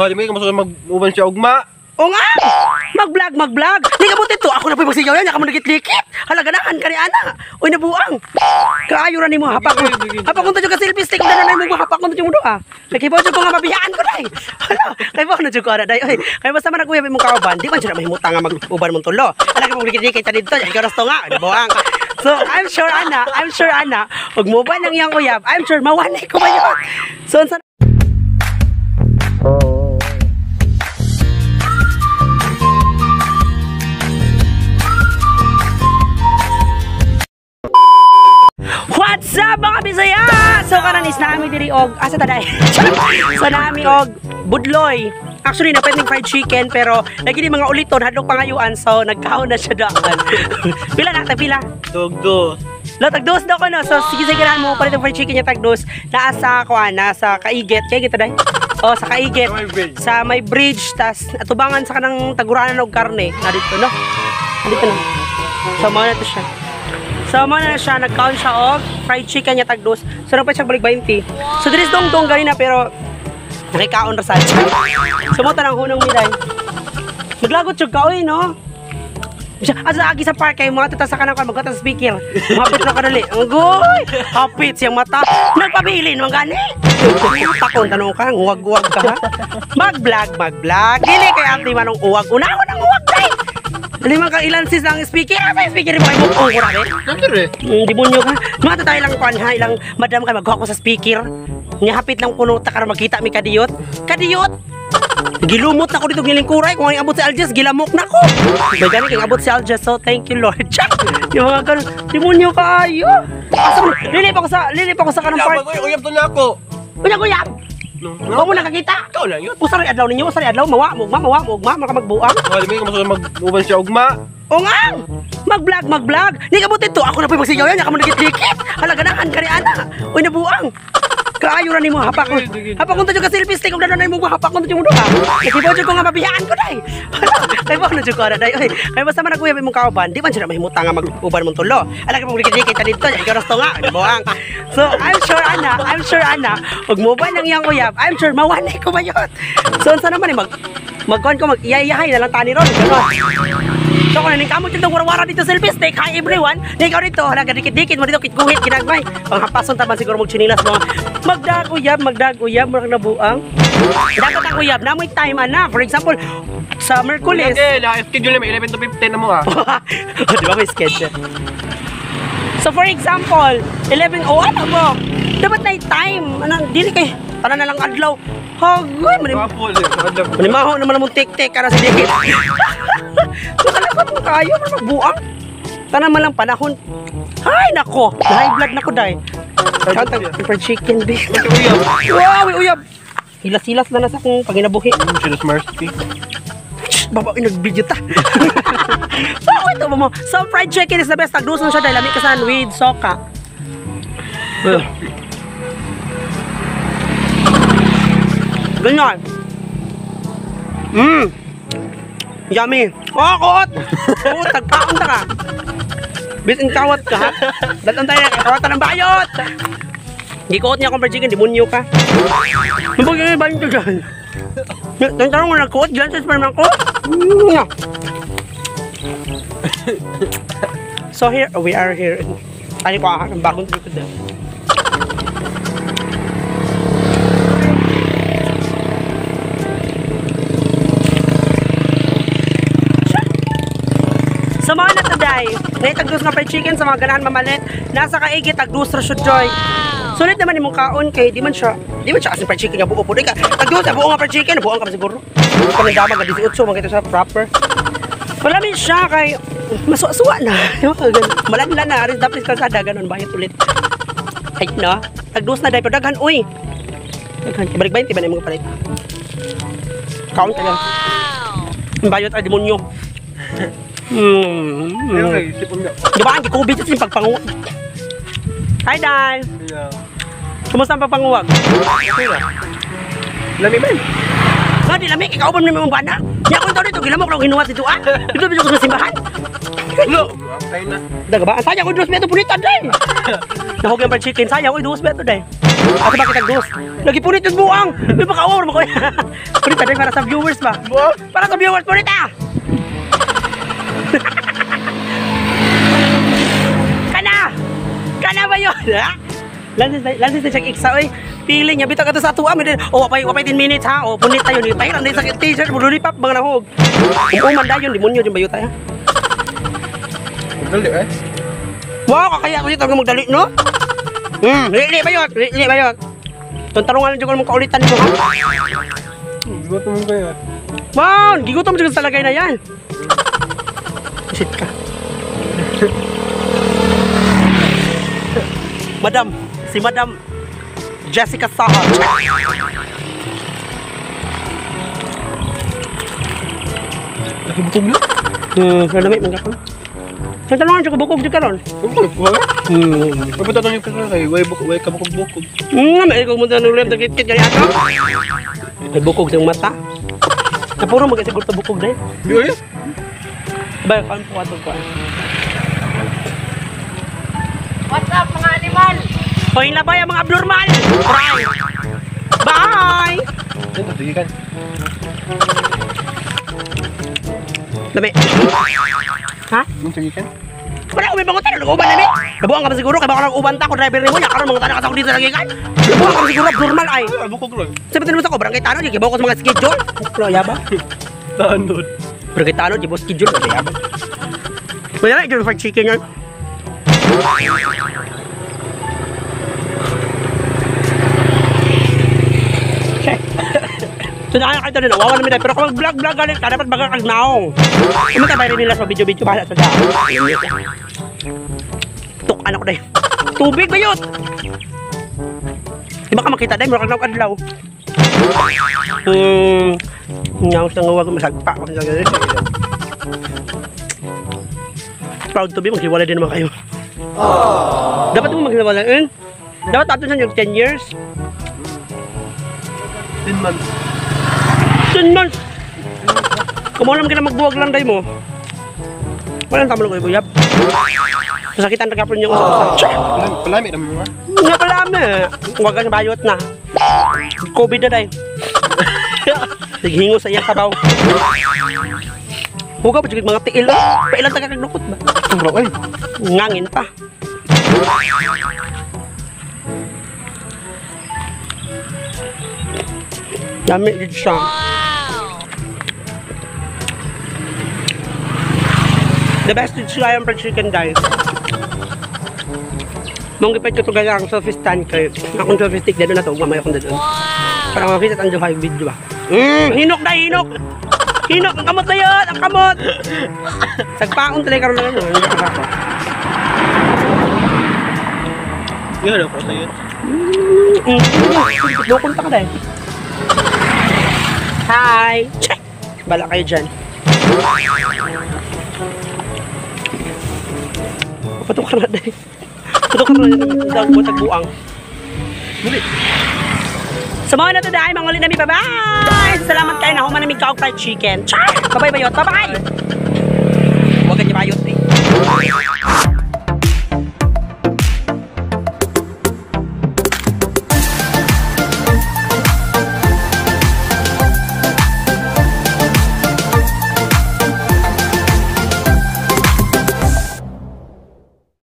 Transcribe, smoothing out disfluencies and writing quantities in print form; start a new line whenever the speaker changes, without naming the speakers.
Oh, di mo ka mag-uban siya ugma.
O nga! Mag-vlog, mag-vlog! Di ka buti to! Ako na po'y magsigaw yan, ka mo nagitlikit! Halaganahan ka ni Ana! Uy, nabuang! Kaayo ra nimo, hapak ko! Hapak ko ka selfie stick, kung na mo, hapak ko mo doa! Kay kibaw ko nga mabiyaan ko day! Hala! Kay ba na jud ko ana day? Oy, kay basta man naguyab imong kauban, di man jud na mahimutang nga mag-uban mong tulo. Hala ka mong likit-likit ta didto, ikaw rasto nga, nabuang! So, I'm sure ana, ug mo ba nang iyang uyab, I'm sure mawanay ko ba yun? So, unsa What's up mga Bisaya? So karon is naami diri og asa ta day. So naami og budloy. Actually na pwedeng fried chicken pero lagi ni mga uliton hadlok pangayuan so nagkaon na siya daan. Pila na ta pila?
Tagdos.
Lo tagdos daw kono. So sige sige mo palit ang fried chicken niya tagdos. Naa sa kuan na sa Kaiget. Kay gito day. Oh sa Kaiget. Sa may bridge tas atubangan sa kanang taguranan og karne. Na dito no. Dito no. So mao na to siya. So, mo na siya, nagkaon siya og fried chicken niya tagdos. So, nagpa siya balik 20. So, diris dong-dong ganina pero nakikaon ra sad. So, mo tanang hunong milay. Maglagot siya ka, oy, no? Siya, asa agi sa park kay mga tuta sa kanang kan magkata sa speaker. Hapit ra kadali. Anggoy! Hapit siyang mata. Nagpabilin man gani. Takon tanong ka, nguwag-uwag ka ha. Mag-vlog, mag-vlog. Dili kay ate manong uwag. Unahon ang uwag kay. Lima ka ilan sis ang speaker. Asa speaker mo kay mo ko ra eh.
Nakire.
Demonyo ka. Mga tayo lang kuan ha, ilang madam kay magkuha ko sa speaker. Nya hapit lang kuno ta karon makita mi kadiyot. Kadiyot. Gilumot na ko dito gilingkuray kung ang abot si Aljes gilamok na ko. May gani kay abot si Aljes so thank you Lord. Yung mga karon demonyo kaayo. Asa mo lili pa ko sa kanang park.
Uyab to na ako.
Unya uyab. No, mo nakakita.
Ikaw lang yun.
Usa ray adlaw ninyo, usa ray adlaw mawa mo, ugma, mawa mo, ugma, maka magbuang.
Oh, di mo ka mag-uban siya ugma.
O nga! Mag-vlog, mag-vlog. Di ka buti to, ako na po'y magsigaw yan, ka mo nagitlikit. Halaganahan ka ni Ana. Uy, nabuang. Kaayo ra nimo, hapak ko. Hapak ko ka selfie stick kung na mo, hapak ko mo doa. Kay kibaw jud ko nga mabiyaan ko day. Kay ba na jud ko ana day. Oy, kay basta man naguyab imong kauban, di man jud na mahimutang nga mag-uban mong tulo. Ala ka mong likit-likit ta didto, ikaw rasto nga, nabuang. So, I'm sure ana, ug mo ba nang iyang uyab, I'm sure mawanay ko ba yun. So, unsa naman eh magkuan ko mag-iyayahay na lang tani ron, gano'n. So kung naning kamot yung warawara dito selfie stick, hi everyone. Ikaw dito, nagadikit-dikit mo dito, kitguhit, ginagmay. Panghapason taman siguro magchinilas mo. Magdag uyab, murag nabuang. Dapat ang uyab, namoy time ana. For example, sa Merkulis.
Okay, na-schedule na may 11 to 15 na mo ah.
Di ba may schedule? So for example, 11, oh ano mo? Dapat na time. Ano, dili kay, tanan na lang adlaw. Hagoy, manimaho naman mong tik-tik para sa dikit. So kalagot mo kayo, magbuang. Tanan man lang panahon. Ay, nako. High blood na ko, day. Kantang pepper chicken, babe. Wow, uyab. Hilas-hilas na nasa akong panginabuhi.
Silas Mercy.
Baba, nag-video ta. Oh, ito mo. So, fried chicken is the best. Tagduson siya dahil lami kasan with soka. Ganyan. Mmm. Yummy. Oh, kuot. Kuot, tagkaon ta ka. Bitin kawat ka, ha? Datan tayo, kawatan ng bayot. Gikuot niya akong fried chicken, demonyo ka. Mabog yung bayot ko dyan. Tanong mo nagkuot, dyan sa sperm ko. So here, we are here. Ano ko, ang bagong trip ko dyan. Sa mga na today, naitagdos nga fried chicken sa mga ganahan mamalit, nasa Kaigit, tagdos ra siya joy. Sulit naman imong kaon kay di man siya as in fried chicken nga buo po. Tagdos na buo nga fried chicken, buo ka siguro. Kami damag 18 man kito sa proper. Malami siya kay masuwa-suwa na. Malanlan na aris dapat kalsada ganon bayot ulit. Ay no, tagdos na day pero daghan uy. Daghan balik 20 ba na imong palit. Kaon ta lang. Bayot ay demonyo. Diba ang gikubit sa pagpanguwag? Hi, Dan!
Yeah.
Kumusta ang pagpanguwag?
Okay na. Lami man.
Nga, di lami. Ikaw ba naman mong bana? Niya ko ito dito. Gilamok na akong hinuwat dito, ah. Dito, dito ko sa simbahan.
No! Tayo na.
Daga ba? Sayang ko, dos beto punitan, day! Nahog yung fried chicken. Sayang ko, dos beto, day. Ato ba kitag dos? Lagi punit yung buang. May baka or mo ko. Punit tayo para sa viewers ba?
Buang?
Para sa viewers, punit ah. Kana! Kana ba yun? Ha? Lansis na siyang iksa, oy. Feeling niya, bitaw ka to sa atuwa. Oh, wapay 10 minutes ha. Oh, punit tayo. Ni Pahiram na sa t-shirt, bululipap, mga nahog. Umuman dayon, demonyo din bayo tayo.
Dali eh.
Wow, kakaya ko dito magdali, no? Lili ba yun? Lili ba yun? Itong tarungan lang mong kaulitan mo, ha?
Gutom mo kaya.
Wow, gigutom dyan sa lagay na yan. Sit ka. Madam, si Madam Jessica Saha.
Laki bukog na.
Lamig man ka. Sa tanungan siya kubukog di karon.
Bukog wala. Papunta tong yung kay way bukog way ka bukog bukog.
May ikaw mo na ulit nagkit gani ato. May bukog sa mata. Napuro magasiguro to bukog dahil.
Di oy.
Ba, kan po ato ko.
What's up mga animal?
Hoy, labay ang mga abnormal. Bye. Bye.
Ito sige kan.
Lami. Ha?
Yung sige kan.
Wala ko may bangutan, nag-uban na ni. Nabuang ka ba siguro kay baka nag-uban ta ko driver nimo nya karon mga tanan ka sa ako dito lagi kan. Nabuang ka ba siguro abnormal ay.
Ah, bukog lang.
Sabi mo sa ko barangay tanod gibaw ko sa mga schedule. Buklo yaba.
Tanod.
Barangay tanod gibaw schedule kasi yaba. Wala na fried chicken yan. So na kayo din, wawa namin tayo. Pero kung mag-vlog-vlog galit ka, dapat baga kag naong. Kumita ba rin nila sa video-video, bahala sa dao. Tuk, anak ko dahil. Tubig ba yun? Di ba ka makita dahil, mura kag naong adlaw. Ngaw sa ngawag, masagpa. Proud to be, maghiwalay din naman kayo. Dapat mo maghiwalay, eh? Dapat ato sa yung 10 years.
10 months.
10 months. Kumuha naman kita magbuwag lang day mo. Walang tama lang ko ibuyap. Sasakitan na kapon niyo sa
Palami na mo.
Nga pala ame. Huwag kang bayot na. COVID na day. Naghingo sa iyang sabaw. Huwag ka pa mga tiil. Eh. Pailan taga kaglukot ba?
Bro, ay.
Ngangin pa. Dami din siya. The best is siya yung fried chicken dahil. Mong gipit ko ito gaya ang selfie stand kay akong selfie stick dito na to, mamaya akong dito. Para makita ang duhay video ba. Hinok na hinok. Hinok ang kamot na yun, ang kamot. Sagpaon talaga karon na yun.
Yan ako sa yun.
Lukon pa ka dahil. Hi! Check! Bala kayo dyan. Patok ka na dahil. Patok ka na dahil. Tagbuang.
Muli.
Samahan na to dahil. Mga ulit namin. Bye-bye! Salamat kayo na human namin kaog fried chicken. Char! Bye-bye bayot. Bye-bye! Huwag ka niya bayot eh.